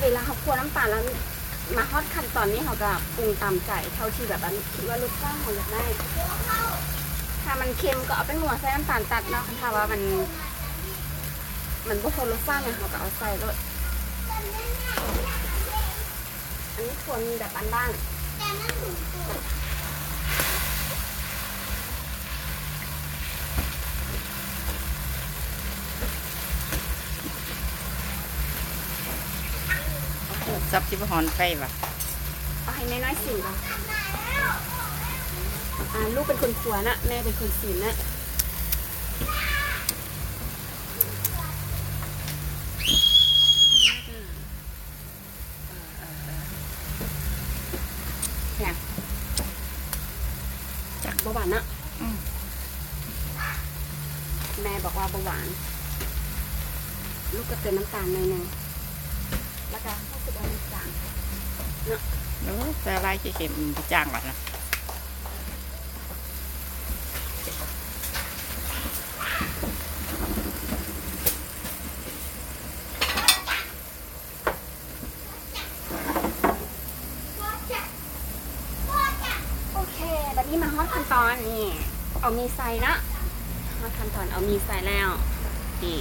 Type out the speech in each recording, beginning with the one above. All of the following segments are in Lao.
ເວລາເຮົາຂົ້ວນ້ຳຕານແລ້ວ ມາຮອດຂັ້ນຕອນນີ້ ເຮົາກະປຸງຕາມໃຈເທົ່າທີ່ແບບອັນ ຄິດວ່າລົດຊາດເຮົາຢາກໄດ້. ຖ້າມັນເຄັມກະເອົາແປ້ງນົວໃສ່ ນ້ຳຕານຕັດເນາະ. ຄັນຖ້າວ່າມັນ ມັນບໍ່ທົນລົດຊາດຫຍັງ ເຮົາກະເອົາໃສ່ໂລດ. ອັນນີ້ຄົນແບບບ້ານໆ. ສັບຊິບໍ່ຮ້ອນໄຟຫວາ? ເອົາໃຫ້ນ້ອຍໆຊິມກ່ອນ. ອ່າ ລູກເປັນຄົນຄົວນະ ແມ່ເປັນຄົນຊີມນະ. ເອີ ເອີ ເອີ ຫຍັງ? ຈັກ ບໍ່ຫວານເນາະ. ອືມ ແມ່ບອກວ່າບໍ່ຫວານ. ລູກກະເຕີມນ້ຳຕານໜ້ອຍໜຶ່ງ ແລ້ວກະຮູ້ສຶກວ່າມັນຈາງເນາະ. ໂອ້ ແຕ່ຫຼາຍຊິເຄັມ ມັນຈາງຫວານນະ. ໂອເຄ ບາດນີ້ມາຮອດຂັ້ນຕອນນີ້ ເອົາໝີ່ໃສ່ເນາະ. ຮອດຂັ້ນຕອນເອົາໝີ່ໃສ່ແລ້ວ ນີ້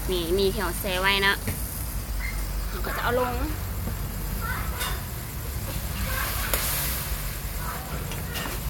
ໝີ່ ໝີ່ທີ່ເຮົາແຊ່ໄວ້ເນາະ ເຮົາກະຈະເອົາລົງ.